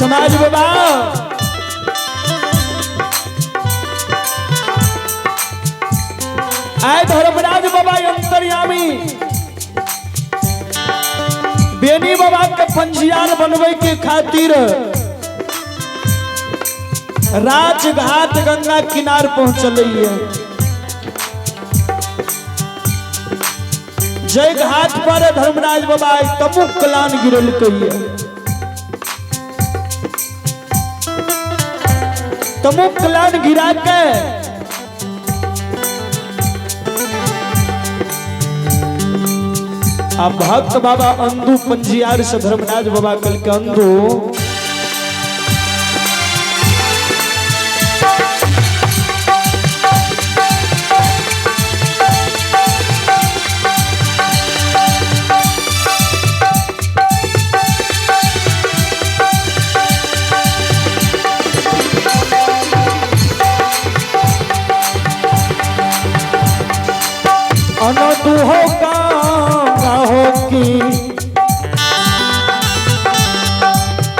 समाज बाबा आय धर्मराज बाबा अंतर्यामी बेनी बाबा के पंजियार बनवे के खातिर राजघाट गंगा किनार पहुंचल है। जय घाट पर धर्मराज बाबा तमुक कलान गिरल कहिए तमुक कलान गिरा के आ भक्त बाबा अंधु पंजियार से धर्मराज बाबा कल के अंधु अनदु हो गंगा हो की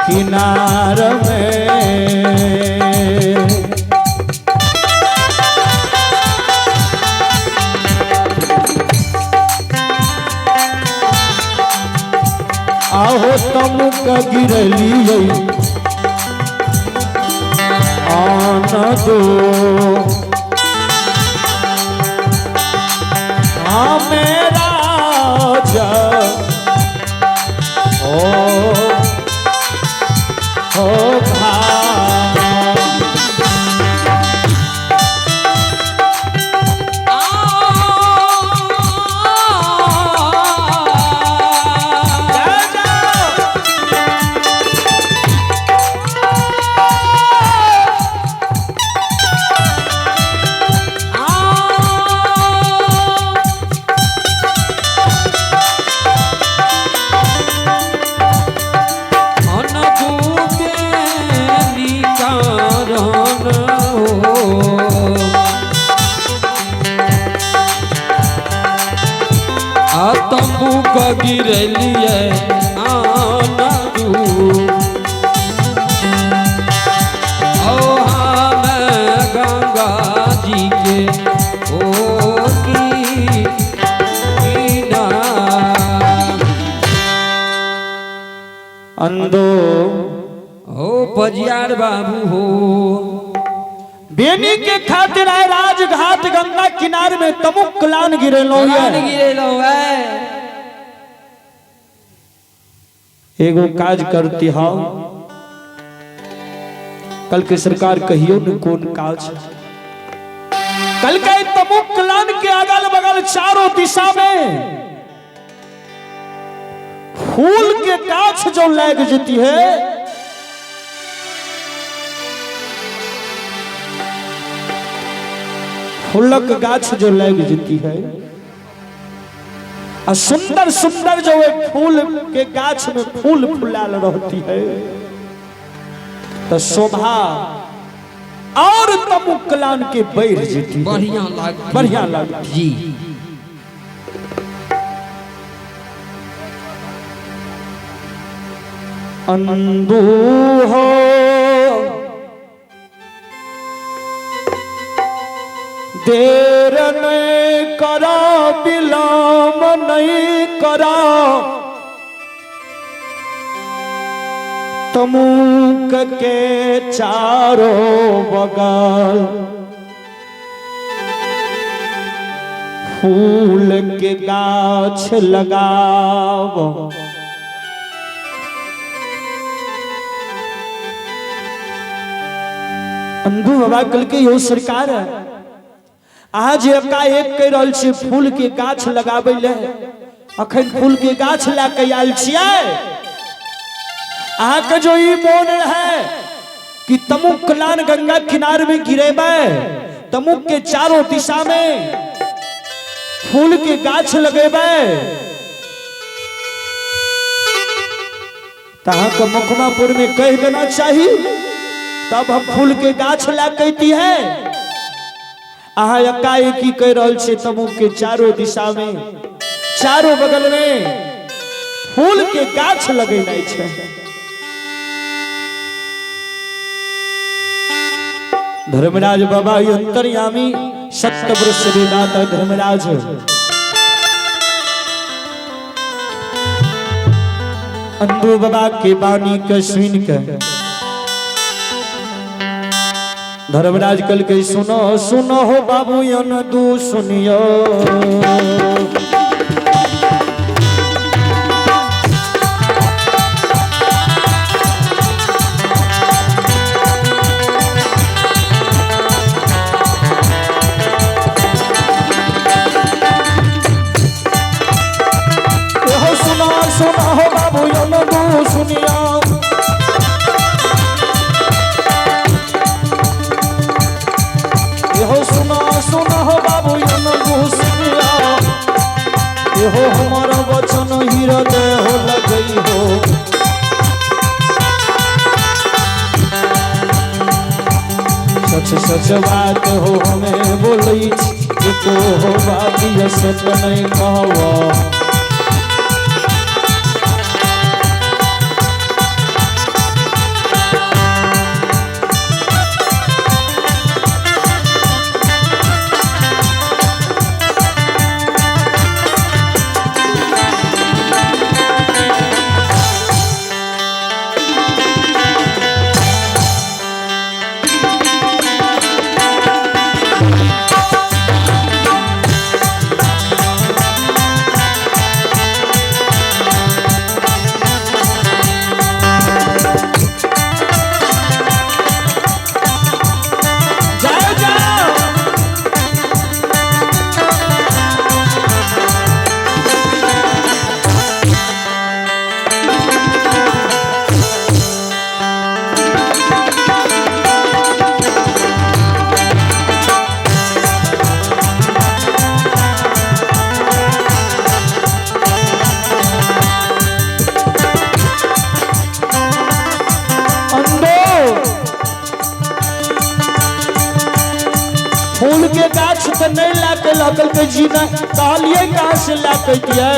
किनार में आहो तमुक गिरलियै आन दो हाँ मेरा जा ओ हो घा तम्बू क गिरलिए आनदू ओ हम गंगा जी के ओ की किनार। अंदो ओ पजियार बाबू हो बेनी के खातिर आए राजघाट गंगा किनार में तमुक कलान गिरेलो कलान गिरेलो है। एगो काज करती हो कल के सरकार कहियो न कौन काज। कल के तमुक कलान के अगल बगल चारों दिशा में फूल के गाछ जो लग जाती है फूलक गाछ जो लग जाती है और सुंदर सुंदर जो एक फूल के गाछ में फूल फुलाल रहती है तो शोभा और तमुक कलान के बढ़ जाती है। बढ़िया लगती बढ़िया लगती जी। अंधू हो देर नहीं करा विलम्ब नहीं करा तमुक के चारों बगल फूल के गाछ लगाव। अंधू बाबा कल के यो सरकार आज एकाएक कहि रहल छी फूल के गाछ लगाबै ले, अखन फूल के गाछ लए के आयल छियै। अहाँके जो ई मोन है कि तमुक कलान गंगा किनार में गिरेबै, तमुक के चारों दिशा में फूल के गाछ लगेबै, तऽ अहाँके मखमापुर में कहि देना चाही, तब हम फूल के गाछ लए कहती है। अहाँ एकाएकी कहि रहल छी तमुक के चारों दिशा में चारों बगल में फूल के गाछ लगेनाइ छै। धर्मराज बाबा ई अंतर्यामी सत्य पुरुष दाता धर्मराज। अंधु बाबा के बानी के सुन के धर्मराज कल के सुनो सुनो हो बाबू अनदू सुनियो। हो सुनो सुनो हो बाबू अनदू सुनियो। हो सुनो सुनो हो बाबू अनदू सुनियो। हो हमार वचन हृदय हो लगई हो। सच सच बात हो हमें बोलई को हो बात सच नहीं कहवा। जाओ जाओ। अंदो फूल के गाछ तो नहीं लाके लगल के जीना कहलिए कहाँ से लाके दिए।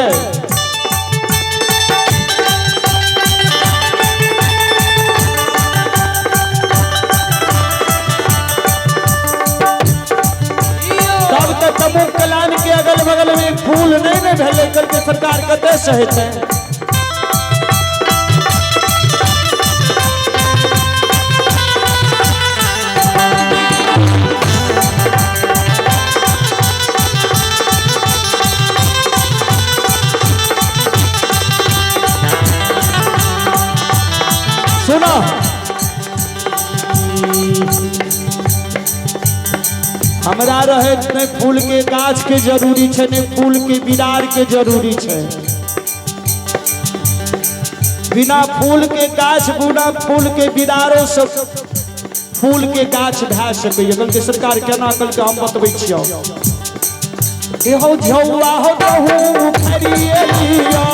तब तो तमुक कलान के अगल बगल में फूल नहीं ने भेले करके सरकार कते से हेतै। सुनो हमरा रहे नहीं फूल के गाछ के जरूरी छै, नहीं फूल के बिरार के जरूरी छै। बिना फूल के गाछ बिना फूल के बिरारो सब फूल के गाछ भए सकैए। कहलकै सरकार केना? कहलकै हम बतबै छियौ। एहो झौआ हो गहूँ उखाड़िए लिअ।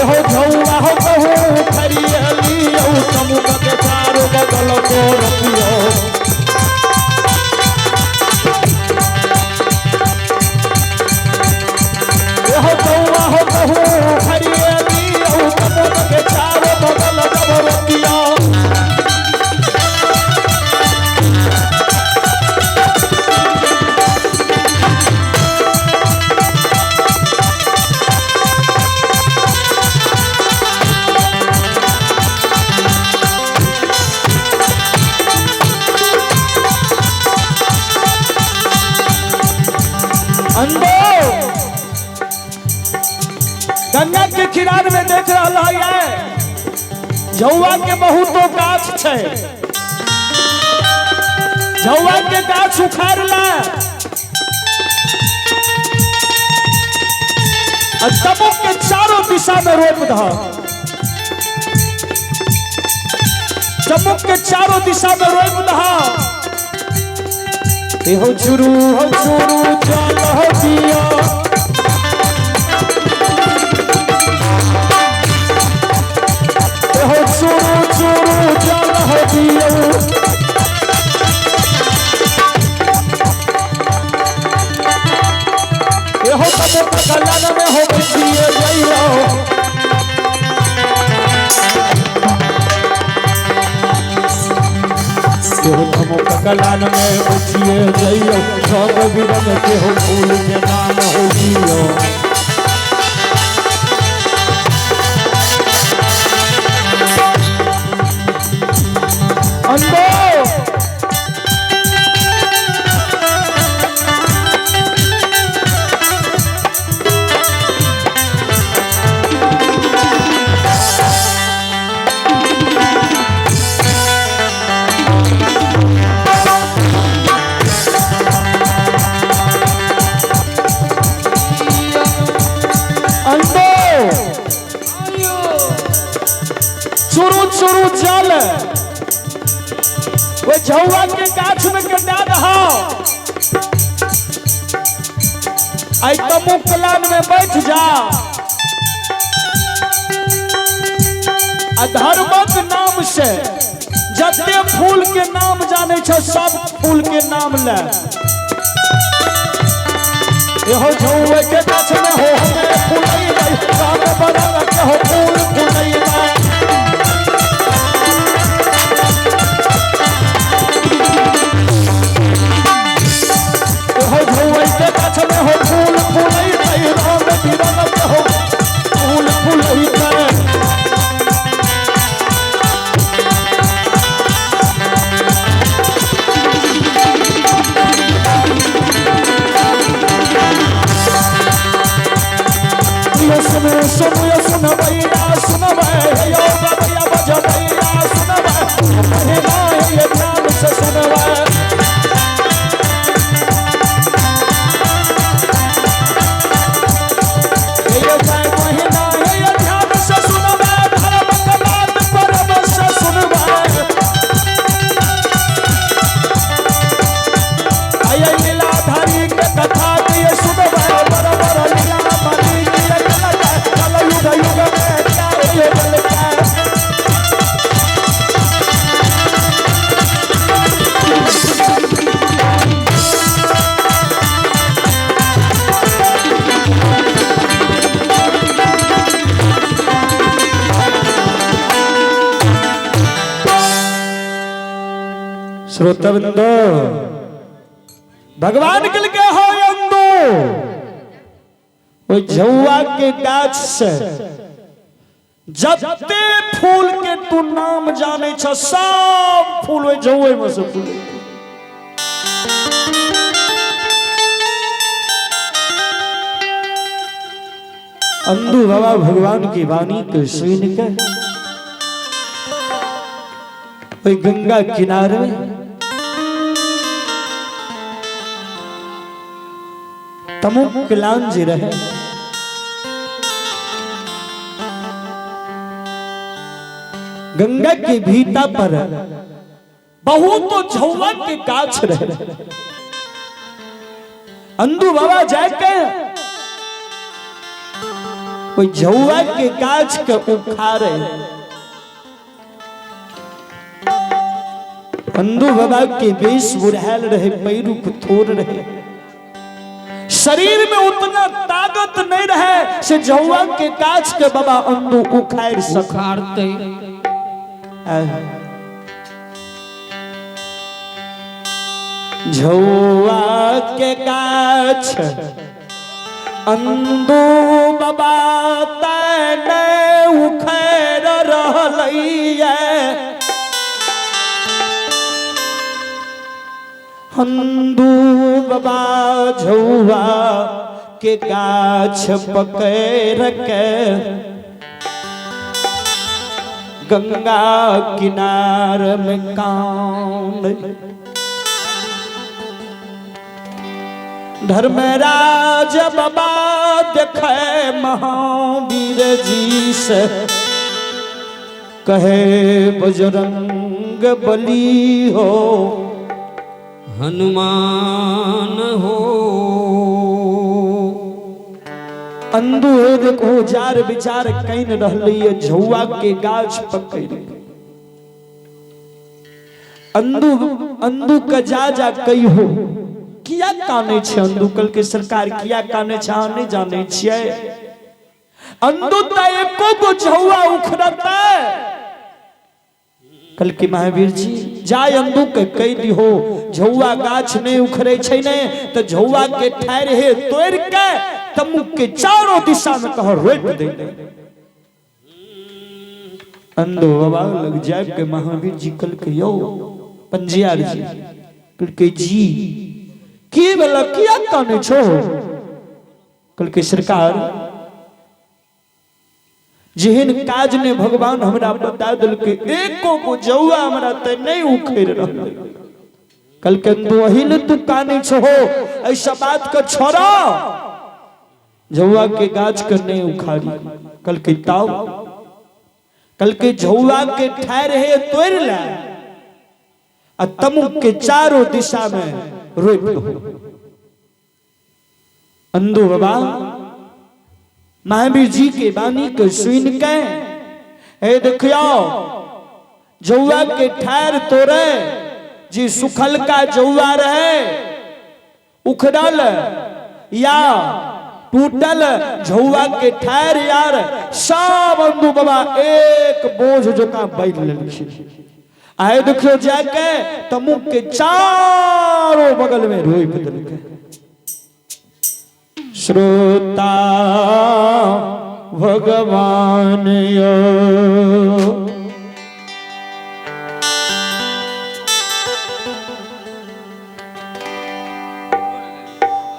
हो झौआ हो गहूँ उखाड़िए लियौ। चमुक के चारो बगल को रखियौ। हो झौआ हो गहूँ उखाड़िए लियौ। चमुक के चारो बगल को रखियौ। अंदो गंगा के किनार में देख रहा है झौआ के बहुतो गाछ छै। झौआ के गाछ उखाड़ ला आ तबो के चारों दिशा में रोप दह। चमुक के चारों दिशा में रोप दह। हो चुरू चल हो दिया। हो चुरू चुरू चल हो दिया। हो हो तमुक कलान में हो बैठिए जइयो। केहू तमुक कलान में बैठिए जइयो, रंग बिरंग के हो फूल के नाम हो लियो। अंदो अंदो चुरू चुरू जल वो झौआ के गाछ में के दे दहो, आई तमुक कलान में बैठ जा, आ धर्मक नाम से जते फूल के नाम जाने छो सब फूल के नाम ले। एहो झौआ के गाछ में हो हमें फूलई राम बरंग के हो फूल फूलई। हो झौआ के गाछ में हो फूल फूलई राम बिरंग के हो फूल फूलई। सुनो सुनो सुनबैया सुनबै यो बबैया बजबैया सुनबै, महिमा ये ध्यान से सुनबै। ये जय महिमा ये ध्यान से सुनबै, धर्म के बात परम से सुनबै। आय लीलाधारी के कथा के सुनबै, बराबर लीला मानी के कल युग युग में क्या ये बलका। श्रोतवृंद भगवान के लिए हो अंदो वो झौआ के गाछ से जते फूल के तू नाम जाने छ सब फूल ओहि झौए में से फूल। अंदू बाबा भगवान की वाणी के सुन के ओहि गंगा किनारे तमुक कलान जी रहे। गंगा के भीता पर बहुत झौआ के गाछ रहे। अंदू बाबा जाके ओहि झौआ के गाछ के उखाड़े। अंदू बाबा के बेस बुढ़ायल रहे, पैरुक थोर रहे, शरीर में उतना ताकत नहीं रहे से झौआ के गाछ के बाबा अंदू उखाड़ उखाड़ते। झौआ के गाछ अंदू बाबा तने उखड़ रहलैया। अंदू बाबा झौआ के गाछ पकड़ के गंगा किनार में कान। धर्मराज बाबा देखे महावीर जी से कहे बजरंग बली हो हनुमान हो। अंदू देखो जार विचार can रहली झौआ के गाछ पकड़ अंदू अंदू का जा जा कही हो किया कानै छै अंदू? कहलकै सरकार किया कानै छै अहाँ नहि जानै छियै? अंदू त एको गो झौआ उखड़तै। कहलकै महावीर जी जाय अंदू के कहि दिहो झौआ गाछ नहीं उखड़े छै ने तो झौआ के ठाढ़ हे तोड़ के तमुक के चारों दिशा में कह रोप दे। अंदो बाबा लग जाय के महावीर जी कहलकै यौ पंजियार जी, कहलकै जी की भेल किया कानै छो? कहलकै सरकार जेहन काज ने भगवान हमरा बता देलकै एको गो जौआ हमरा ते नहीं उखड़ रहल। कहलकै तू वही ने तू कानै छो, ऐसा बात के छोड़ा, झौआ के गाछ के नहीं उखाड़ी। कहलकै ताव, कहलकै झौआ के ठाढ़ हे तोड़ ले आ तमुक के चारों दिशा में रोप दो। अंधो बाबा महावीर जी के वाणी के सुन के हे देखियो जौआ के ठार तोड़े जी सुखल का जौआ रहे उखड़ल या टूटल झौआ के ठार यार सब अंधो बाबा एक बोझ जोका बैठ लेलखिन। आए देखियो जाके तमुक के चारों बगल में रोई देलकै। श्रोता भगवान यो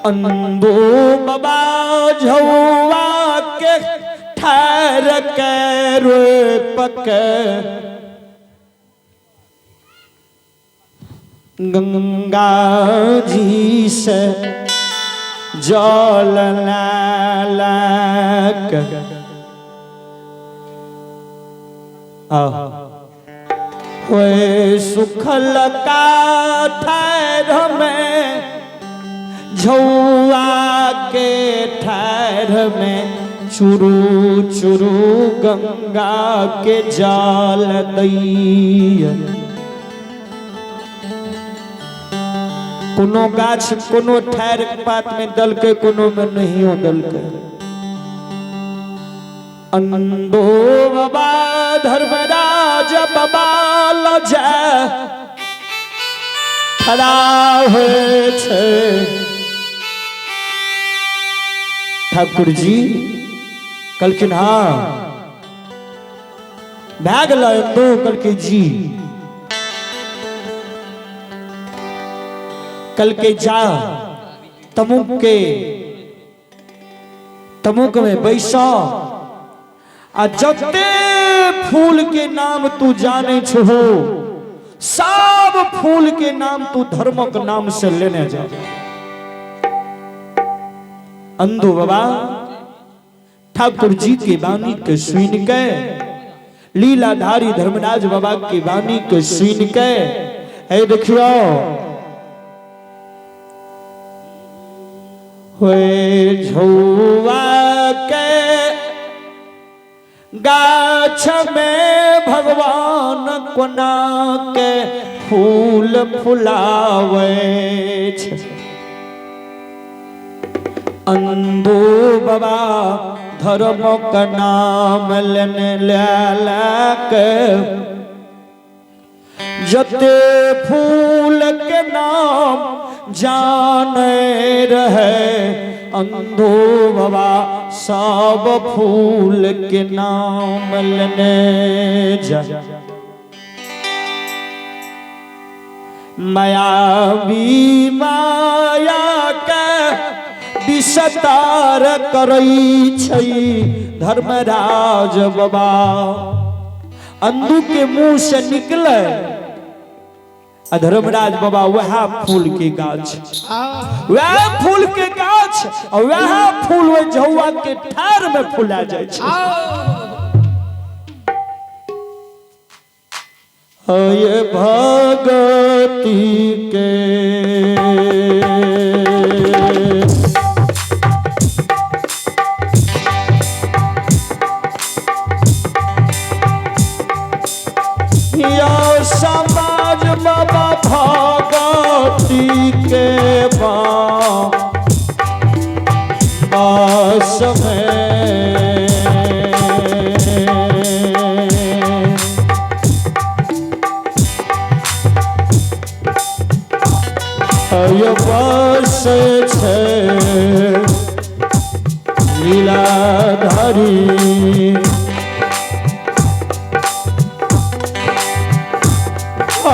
अंधो बाबा झौआ के ठार के रोप के गंगा जी से जल लालक होए सुखल का ठार में झौआ के ठार में चुरू चुरू गंगा के जल दैया। कोनो गाछ कोनो ठार पात में दलके कोनो में नहियो दलके। अंधो बाबा धर्मराज बाबा लजा खड़ा होए छे। ठाकुर जी कहलखिन हाँ भए गेलै अंधो? कहलकै जी। कहलकै जा तमुक के तमुक में बैसा आ जते फूल के नाम तू जाने छहो सब फूल के नाम तू धर्मक नाम से लेने जा। अंधो बाबा ठाकुर जी के वाणी के सुन के लीलाधारी धर्मराज बाबा के वाणी के सुन के हे देखियो होए झौआ के गाछ में भगवान कोना के फूल फुलावे छे। अंधो बाबा धर्म का नाम लेने के जते फूल के नाम जाने रहे अंधो बाबा सब फूल के नाम लेने जा। मायावी माया के विस्तार करई छै धर्मराज बाबा। अंधू के मुंह से निकले आ धर्मराज बाबा वह फूल के गाछ, वह फूल के गाछ और वह फूल वह झौआ के ठार में फुला जाए छै। ये भगती के या समाज बाबा भगती के। बस में। अय बस छे लीलाधारी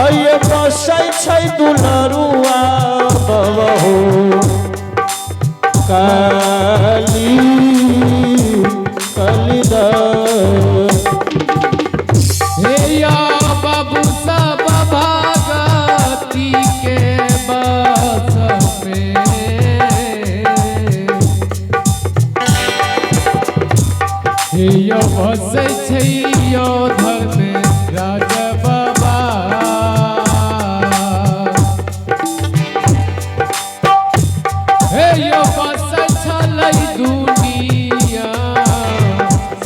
अय बसै छै दुलरुआ बबहु काली कलिदर। हे या बाबू सब भगती के बस में, हे यो बसै छै यो धर्म राज बाबा। हे यो बसै छलै दुनिया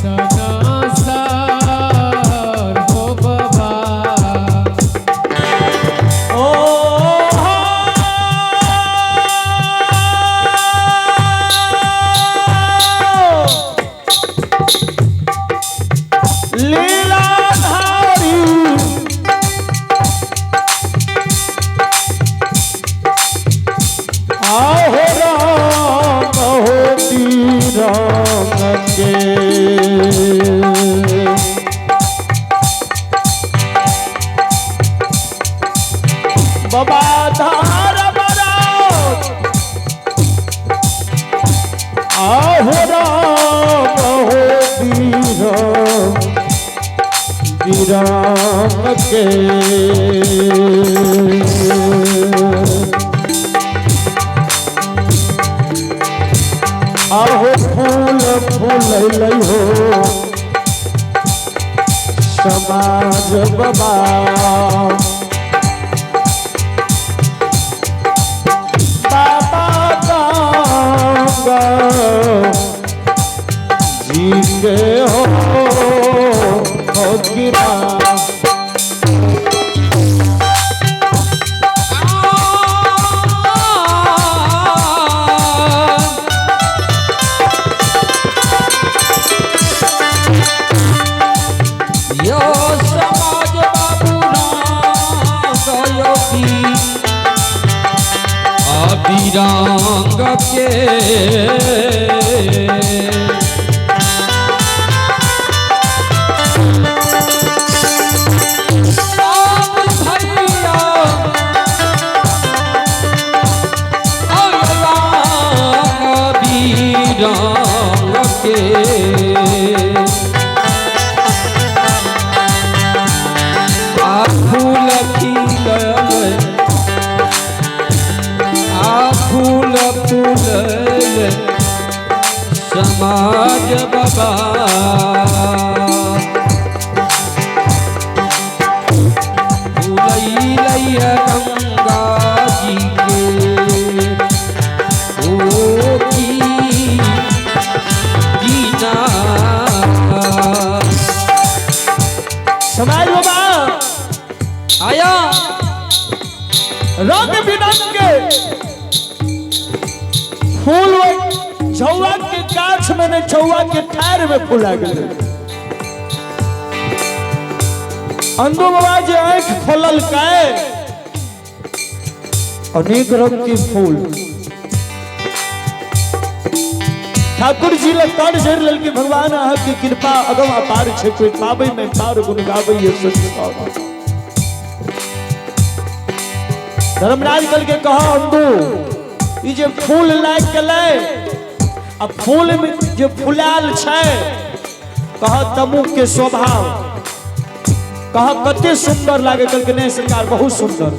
सनासर हो बाबा। ओ लीलाधारी आहो राम होती राम के। बाबा धार बराव आहो राम होती राम राम के। आहो फूल फूल हो समाज बाबा। बाबा गंगा जी के हो गिरा। यो समाज बाबू राम अबिरंग के। आप भैया अबिरंग के। आ फूल खिलल आ फूल फूलल समाज बाबा। फूलैलैया गंगा जी के ओ की दीना। समाज बाबा आया रंग बिरंग के फूल झौआ के गाछ में ने झौआ के ठार में फूला गए। अंदो बाबा जे आंख खोलल के अनेक रंग के फूल ठाकुर जी लग तर झड़ लल के भगवान अहाँ के कृपा अगम अपार छै, कोई पाबै में पार गुण गाबै ये सच। धर्मराज कल के कहा अंदू ई जे फूल लाग गेलै आ फूल में जे फुलाल छै कह तमुक के स्वभाव कह कते सुंदर लागे। कल के नहीं सरकार बहुत सुंदर।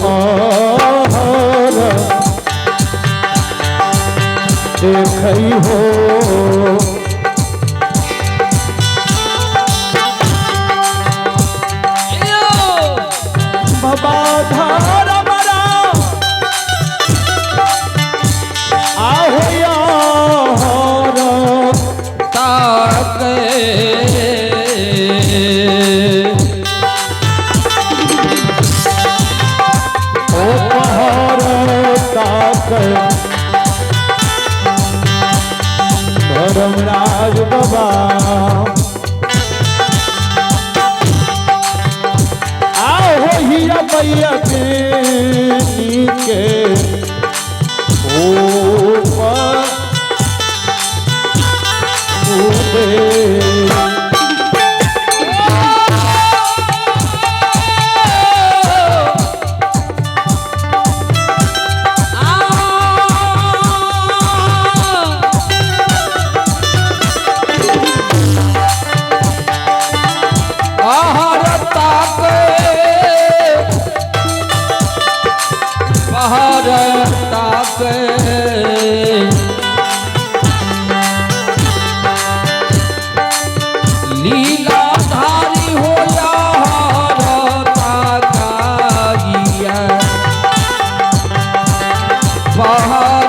पहर देखै हो। बाबा धर्मरा आहो यार ताके ओ पहर ताक धर्मराज बाबा आहो हिया मैया के ऊपर ऊपर। आहार ताके पहाड़ ताके लीलाधारी हो यार ताकाइया पहाड़।